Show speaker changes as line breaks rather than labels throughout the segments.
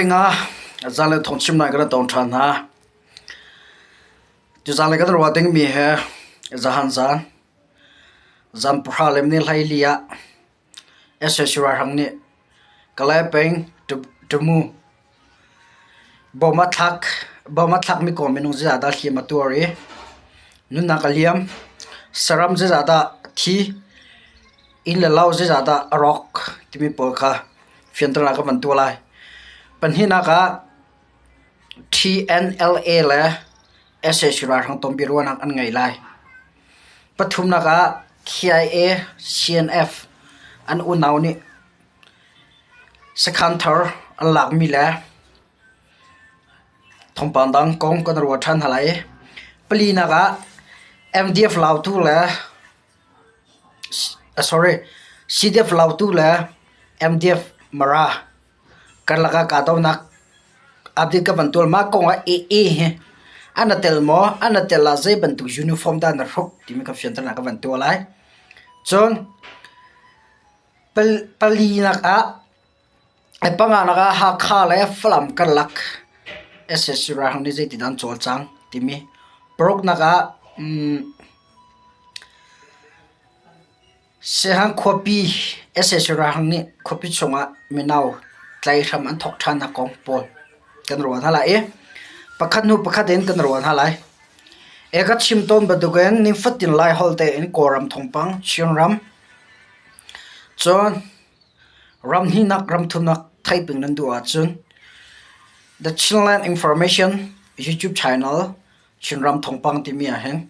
5 Zanlei thawngchim nai kan tong ṭhan hna. Tuzanlei kan ruah dingmi he zahan zan zan pahra le ni hleili ah sac ralhrang nih Kalay peng Tamu bom a thlak bom a thlakmi kong minung zeizah dah hliam a tuar i nunnak a liam, saram zeizah dah a thi, inn le lo zeizah dah a rawk timi pawl kha fianternak ka van tuah lai. Pahnihnak ah TNLA le sac ralhrang tonbiaruahnak an ngei lai. Pathumnak ah KIA, CNF an unau nih sakhan thar an lakmi le thawngpang dang kong kan ruah ṭhan hna lai. Palinak ah MDF Lautu le sorry CDF Lautu le MDF Mara karlak ah kahdohnak update ka van tuah. Mah kong ah AA hi an i tel maw? An i tel ah zei bantuk uniform dah na hruk timi ka fianternak ka van tuah lai. Cun palinak ah panganak ah Hakha le Falam karlak sac ralhrang nih zeitin an cawlcang timi. Paruknak ah Siahan khuapi sac ralhrang nih khuapi chungah mino tlaihram an thawk ṭhannak kong pawl kan ruah hna lai i pakhat hnu pakhat in kan ruah hna lai. E ka chim tawn bantukin nifatin Laiholh tein Kawlram thawngpang, Chinram, cun ram hnihnak ram thumnak theih peng nan duh ahcun The Chinland Information YouTube channel Chinram thawngpang timi ahhin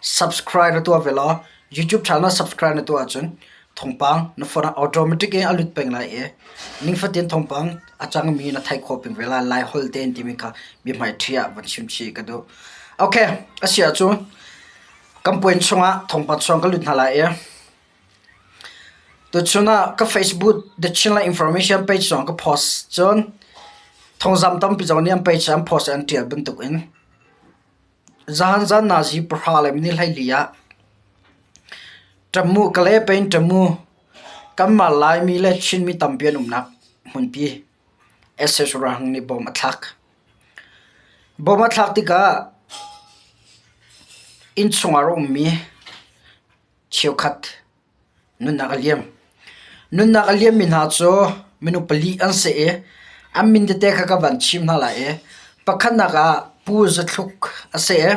Subscribe na tuah ve law YouTube channel subscribe na tuah ahcun thawngpang na phone ah automatic in a lut peng lai i ningfatin thawngpang a cangmi na theih khawh peng ve lai. Lai holh tein timi kha biahmai ṭhi ah van chim chih ka duh. Okay, a si ahcun kan puan chungah thawngpang chuang ka lut hna lai i tuchun ah ka Facebook The Chinland Information page zong ka post cun thawngzam tampi zong nih an page ah an post i an ṭial bantukin Zahan zan nazi pahra le minit 14 ah ṭammu Kalay peng ṭammu kanmah Laimi le Chinmi tampi an umnak hmunpi sac ralhrang nih bom a thlak. Bom a thlak tikah innchung ah a ummi cheukhat Nunnak a liam. Nunnak a liammi hna cu minung pali an si i an min tete kha ka van chim hna lai i pakhatnak ah Pu Za Thluk a si i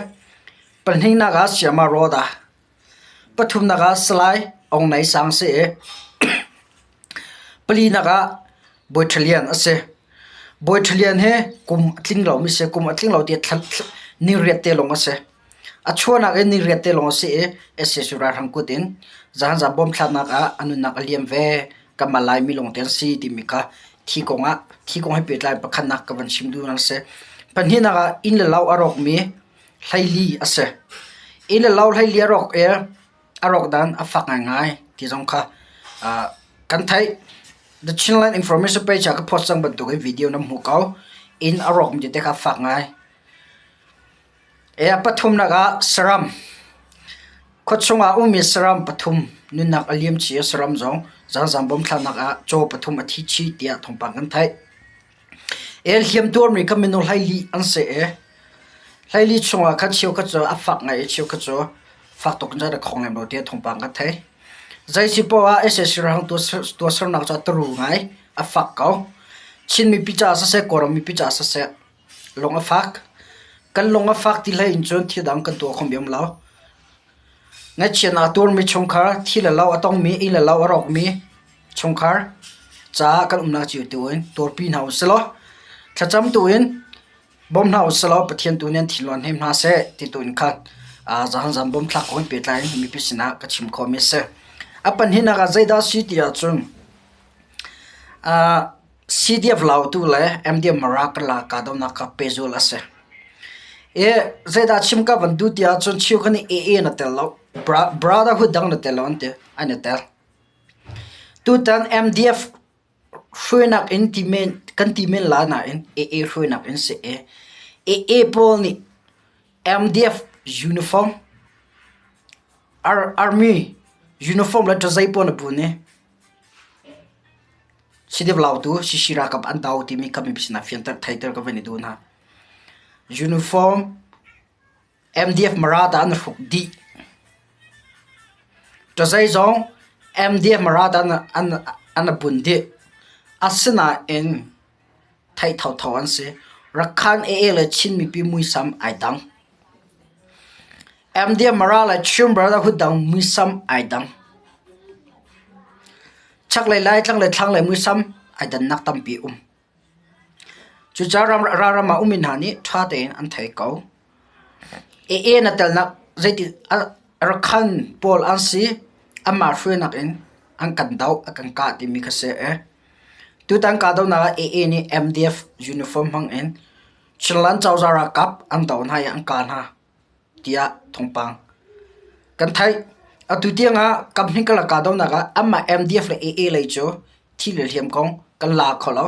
pahnihnak ah Sayama Rawda, pathumnak ah Salai Aung Nai Sang a si i palinak ah Bawi Ṭha Lian a si. Bawi Ṭha Lian hi kum a tling lomi a si. Kum a tling lo tiah ni riat te lawng a si. A chuahnak in ni riat te lawng a si i sac ralhrang kut in zahanza bom thlaknak ah a nunnak a liam ve. Kanmah Laimi lawngte an si timi kha thi kong ah thi kong he pehtlai in pakhatnak ka van chim duhnak a si. Pahnihnak ah inn le lo a rawkmi hleili a si. Inn le lo hleili a rawk i a rawk dan a fak ngaingai ti zong kha kan theih. The Chinland Information page ah ka post cang bantukin video nan hmuh ko. Inn a rawkmi tete kha a fak ngai. Pathumnak ah saram. Khuachung ah ummi saram pathum nunnak a liam chih i saram zong zaangzam bom thlaknak ah caw pathum a thi chih tiah thawngpang kan theih. Hliamtuarmi kha minung hleili an si i hleili chungah khan cheukhat cu a fak ngai i cheukhat cu fak tuk in a khong lem lo tiah thawngpang kan theih. Zei si poah ah sac ralhrang tuahsernak cu a taru ngai, a fak ko. Chin mipi caah siseh, Kawlram mipi caah siseh Lung a fak. Kan lung a fak ti hlei in cun thil dang kan tuah kho mi um lo. Ngaihchiatnak a tuarmi chungkhar, thi le lo a tongmi, inn le lo a rawkmi chungkhar caah kan umnak cio tu in tuarpi hna usih law thlacam tu in bawm hna usih law Pathian tu nih an thinlung hnem hna seh ti tu in khan zahan bawm thlak kong in pehtlai in mipi sinah ka chim khawhmi a si. A pahnihnak ah zeidah a si ti ahcun CDF Lautu le MDM Mara karlak kahdohnak kha pehzulh a si. I zeidah chim ka van duh ti ahcun cheukhat nih AA na tel lo, Brotherhood dang na tel lo an ti, an i tel. Tutan MDF hruainak in ti men, kan ti men la nain AA hruainak in si i AA pawl nih MDF uniform, Army uniform le ṭazei pawl na bun i. CDF Lautu CC ralkap an do timi kha mipi sinah fianter theiter ka van i duh hna. Uniform MDF Mara ta an hruk dih. Ṭazei zong MDF Mara ta an bun dih. Asinain theih thotho an si. Rakhan AA le Chin mipi muisam ai dang. MDF Mara le Chin Brotherhood dang muisam ai dang. Chaklei Laitlang le thlanglei muisam ai dannak tampi um. Cucaah ralram ah ummi hna nih ṭha tein an thei ko. AA na telnak zeiti rakhan pawl an si, anmah hruainak in an kan doh, a kan kah timi kha si. Tutan kahdohnak ah AA nih MDF uniform hmang in Chinland cozah ralkap an doh hna i an kah hna tiah thawngpang kan theih. Atu tiangah kaphnih karlak kahdohnak ah anmah MDF le AA lei cu thi le hliam kong kan la kho lo.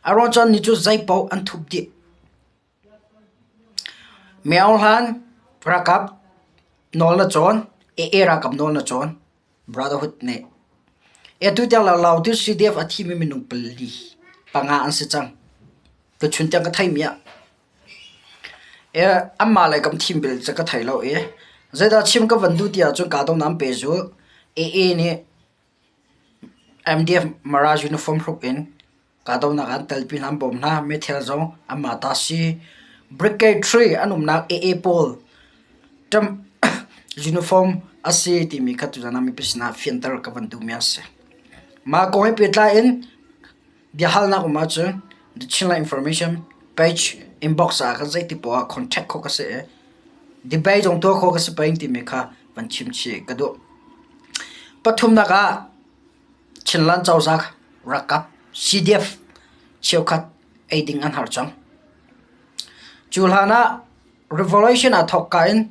A ruang cu annih cu zeipaoh an thup dih. Myohlan ralkap nawl na cawn, AA ralkap nawl na cawn, Brotherhood nih. Atu tiang Lautu CDF a thimi minung pali panga an si cang. Tuchun tiang ka theimi ah. Anmah lei kam thim bel cu ka thei lo i zeidah chim ka van duh ti ahcun kahdohnak an pe zu. AA nih MDF Mara uniform hruk in kahdohnak ah an telpi hna, an bawm hna. Meithal zong anmah ta si. Brigade 3 an umnak AA pawl uniform a si timi kha tuzan ah mipi sinah fianter ka van duhmi a si. Mah kong he pehtlai in Biahalnak um ahcun The Chinland Information page inbox ah khan zeiti poah ah contact khawh ka si i debate zong tuah khawh ka si peng timi kha van chim chih ka duh. Pathumnak ah Chinland cozah ralkap CDF cheukhat ei ding an har cang. Cu hlan ah revolution aa thawk ka in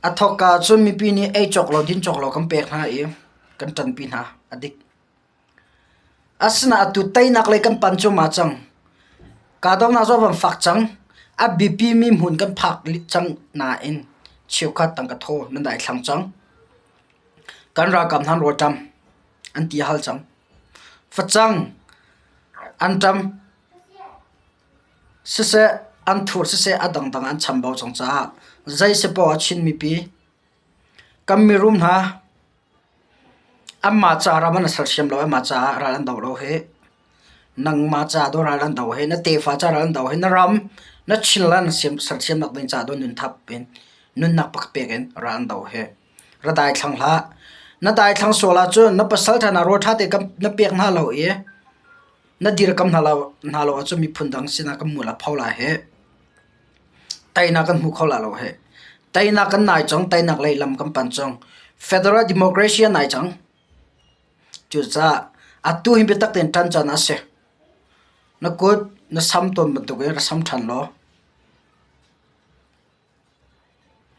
a thawk ka cun mipi nih ei cawk lo din cawk lo kan pek hna i kan ṭanpi hna a dik. Asinain atu teinak lei kan pan cuahmah cang. Kahdohnak zong a van fak cang. A biapimi hmun kan phak cang nain cheukhat tangka thaw nan daithlang cang. Kan ralkap hna an rawlṭam, an ti a hal cang. Facang an ṭam. Siseh, an thur siseh a dangdang an chambau cang caah zei si poah Chin mipi kan mirum hna Anmah ca ram an sersiam lo i anmah caah ral an do lo hi. Nangmah ca tu ral an do hi, na tefa ca ral an do hi, na ram, na chinland sersiamnak ding ca tu nunthap in nunnak pakhat pek in ral an do hi. Ra daithlang hlah. Na daithlang sual ahcun na pasal ṭha hna rawl ṭha te na pek hna lo i na dirkam hna lo ahcun miphun dang sinah kan mual a pho lai hi. Teinak kan hmu kho lai lo hih. Teinak kan nai cang, teinak lei lam kan pan cang. Federal democracy a nai cang. Cucaah atu hi biatak tein ṭan caan a si. Na kut na sam tawn bantuk in ra sam ṭhan law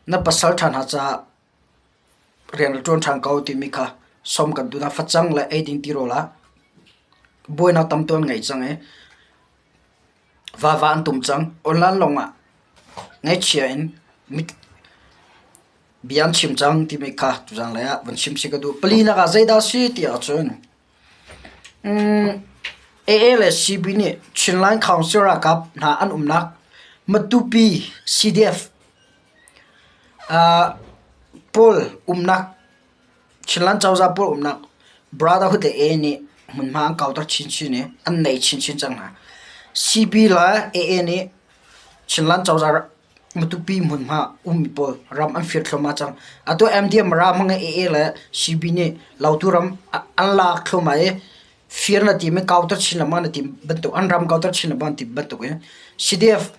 na pasal ṭha hna caah rian ra ṭuan ṭhan ko timi kha sawm kan duh hna. Facang le eiding tirawl ah buainak tam tuk an ngei cang i Vava an tum cang. Online lawngah ngaihchia in bia an chim cang timi kha tuzaan lei ah van chim si ka duh. Palinak ah zeidah a si ti ahcun AA le CB nih Chinland Council ralkap hna an umnak Matupi CDF pawl umnak Chinland cozah pawl umnak Brotherhood le AA nih hmunhma an kauter chinchin i an nei chinchin cang hna. CB le AA nih Chinland cozah Matupi hmunhma ummi pawl ram an fir thluahmah cang. Atu MDM ram hmang i AA le CB nih Lautu ram an lak thluahmah i fir na tim i kauter chin lengmang na tim bantuk an ram kauter chin lengmang ti bantuk in CDF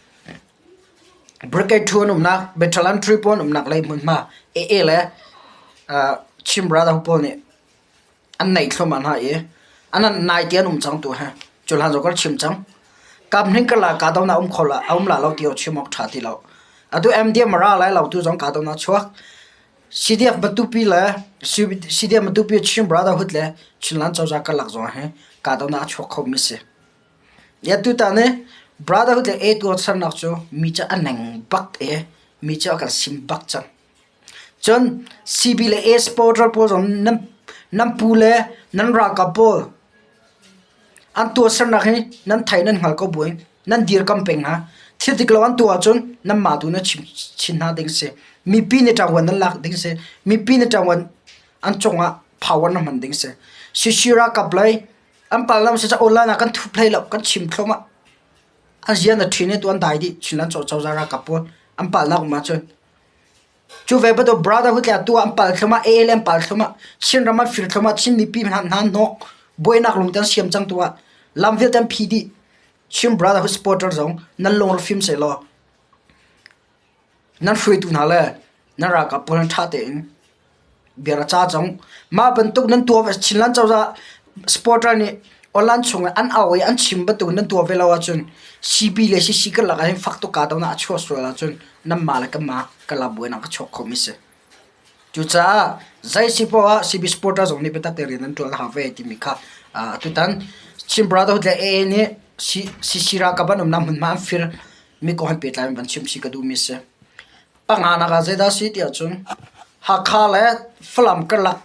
Brigade 2 an umnak Battalion 3 pawl an umnak lei hmunhma AA le Chin Brotherhood pawl nih an neih thluahmah hna i an nai ti an um cang tu hi cu hlan zong kan chim cang. Kaphnih karlak kahdohnak um kho la a um la lo ti chim awk ṭha ti lo. Atu MDM ra lai lo tu zong kahdohnak chuak. CDF Matupi le CDF Matupi Chin Brotherhood le Chinland cozah karlak zong hi kahdohnak a chuak kho mi si. Ya tutan i Brotherhood le A tuarsernak cu mi cu a neng bak i mi cu a kan sim bak cang. Cun CB le A supporter pawl zong nan Nan pu le nan ralkap pawl an tuahsernak hi nan thei nan hngal ko buin nan dirkam peng hna. Thil dik lo an tuah ahcun nanmah tu na chim chin hna ding si. Mipi nih ṭangvuan nan lak ding si. Mipi nih ṭangvuan an cungah power na hman ding si. CC ralkap lei an pal lam si ca online ah kan thup hlei lo kan chim thluahmah. An zia na ṭhin i tu an dai dih Chinland cozah ralkap pawl an palnak um ahcun. Cu ve bantuk brotherhood le atu ah an pal thluahmah, AA le an pal thluahmah, Chinram an fir thluahmah, Chin mipi hna hna hnawk buainak lung te an siam cang tu ah lam vialte an phi dih. Chin brotherhood supporter zong nan lung rak fim sehlaw nan hruaitu hna le nan ralkap pawl nan ṭha tein bia ra ca cang. Mah bantuk nan tuah ve Chinland cozah supporter nih online chung an au i an chim bantuk nan tuah ve lo ahcun CB le CC karlak ah hin fak tuk kaa donak a chuah sual ahcun nanmah le kanmah kan lak buainak a chuak khomi si. Cucaah zei si poah ah CB supporter zong nih biatak tein rian an ṭuan a hau ve timi kha atutan Chin Brotherhood le AA nih CC ralkap an umnak hmunhma an fir mi kong he pehtlai in van chim si ka duhmi a si. Panganak ah zeidah a si ti ahcun Hakha le Falam karlak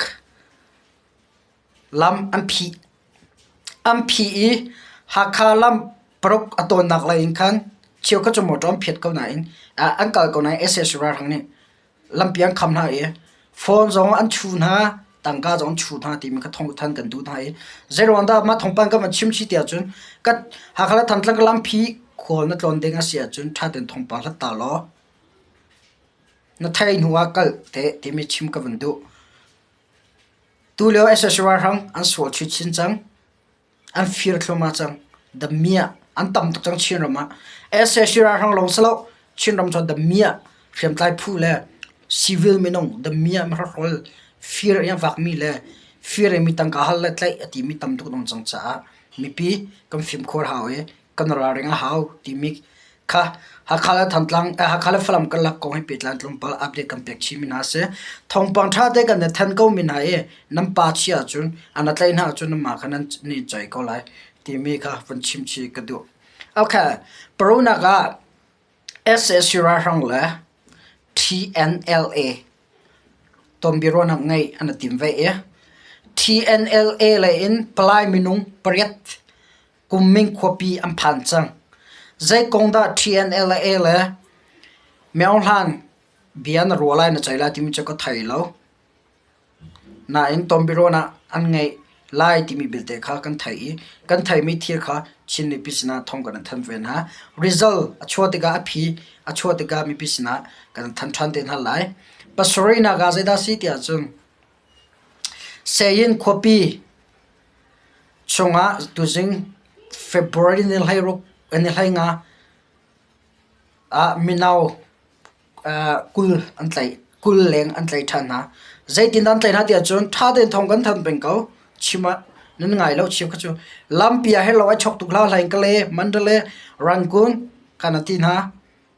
lam an phih. An phih i Hakha lam paruk a tawnnak lei in khan cheukhat cu motor an phiat ko nain an kal ko nain sac ralhrang nih lampi an kham hna i phone zong an chu hna, tangka zong an chu hna timi kha thawng than kan duh hna i zeiruang dah mah thawngpang kan van chim chih ti ahcun Hakha le Thantlang lampi khual na tlawn ding a si ahcun ṭha tein thawngpang hlat ta law na theih hnu ah kal te timi chim ka van duh. Tulio sac ralhrang an sual chinchin cang. An fir thluahmah cang. Damiah an tam tuk cang Chinram ah. Sac ralhrang lawng si lo Chinram cu damiah hriamtlai phu le civil minung damiah mihrokhrawl fir in a vakmi le fir in mi tangka hal le tlaih a timi tam tuk an um cang caah mipi kan fimkhur hau i kan ralring a hau timi kha Hakha le Thantlang Hakha le Falam karlak kong he pehtlai tlawmpal update kan pek chihmi hna a si. Thawngpang ṭha te kan i then ko mi hna i nan pa chia ahcun an a tlaih hna ahcun nanmah kha nan i ceih ko lai timi kha vun chim chih ka duh. Okay, parunak ah sac ralhrang le TNLA tonbiaruahnak ngeih an i tim ve i TNLA lei in palai minung pariat Kumming khuapi an phan cang. Zei kong dah TNLA le Myo Hlan bia na ruah lai na ceih lai timi cu ka thei lo. Nain tonbiaruahnak ah an ngeih lai timi belte kha kan theih i kan theihmi thil kha Chin mipi sinah thawng kan in thanh ve hna. Result a chuah tikah a phi a chuah tikah mipi sinah kan in thanh ṭhan te hna lai. Pasarihnak ah zeidah a si tiah cun Seyin khuapi chungah tuzing February ni 16 ni 15 ah mino 20 an tlaih 20 leng an tlaih ṭhan hna. Zeitindah an tlaih hna ti ahcun ṭha tein thawng kan thanh peng ko. Chim ah nan ngai lo chim kha cu. Lampi ah hello ai chok tuk hlah hlaing Kale, Mandalay, Rangoon kan a ti hna.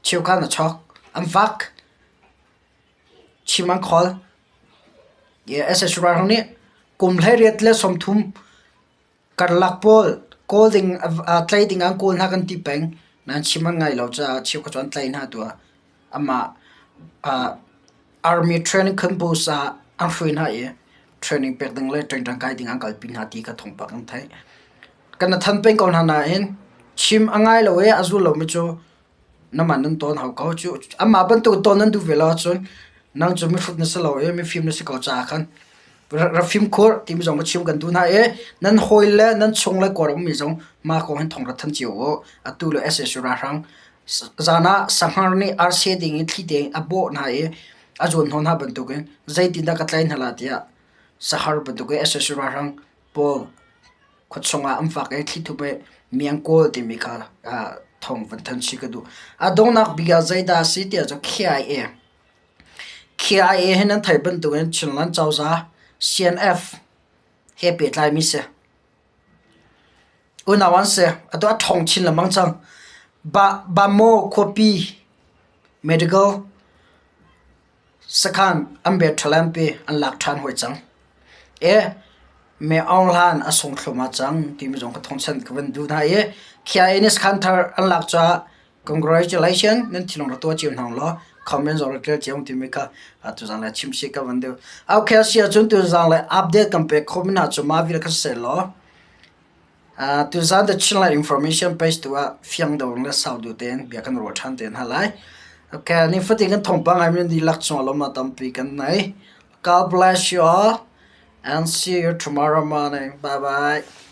Cheukhat an a chok. An vak. Chim an khawl. SSU ralhrang nih kum 18 le 30 karlak pawl kawl ding tlaih ding an kawl hna kan ti peng. Nain chim an ngai lo caah cheukhat cu an tlaih hna tu ah amah army training campus ah an hruai hna i training pek ding le ṭengṭang kai ding an kalpi hna ti kha thawngpang kan theih. Kan i than peng ko hna nain chim a ngai lo i a zul lomi cu Namah nan tawn hau ko. Cu amah bantuk tawn nan duh ve lo ahcun nang cu mihrut na si lo i mifim na si ko caah khan ra fimkhur timi zong ka chim kan duh hna i nan hawi le nan chung le kawr ummi zong mah kong hin thawng ra than cio u. Atu le sac ralhrang zan ah sahngar nih arse ding in thli tein a bawh hna i a zuan hnawh hna bantukin zeitindah ka tlai hna la tiah sahar bantuk i sac ralhrang pawl Khuachung ah an fak i thlithup i mi an kawl timi kha thawng van thanh chih ka duh. A donghnak bik ah zeidah a si tiah cun KIA. KIA hi nan theih bantukin Chinland cozah CNF he pehtlaimi si. Unau an si. Atu a ṭhawng chin lengmang cang. Bamaw khuapi medical Sakhan an bet ṭhalempi an lak ṭhan hawi cang. E Me Aung Hlan a sung thluahmah cang timi zong ka thawngchanh ka van duh hna i KIA nih sakhan thar an lak caah congratulation nan thinlung rak tuah cio hna law Comment zong rak ṭial cio timi kha tuzaan le chim si ka van deuh. Okay, a si ahcun tuzaan le update kan pek khawhmi hna cu mah vial kha siseh law tuzaan the Chinland Information page tu ah fiang deuh le sau deuh tein bia kan ruah ṭhan te hna lai. Okay, nifatin kan thawngpang ngaimi nan dihlak cungah lawmhnak tampi kan nei. God bless you all and see you tomorrow morning. Bye bye.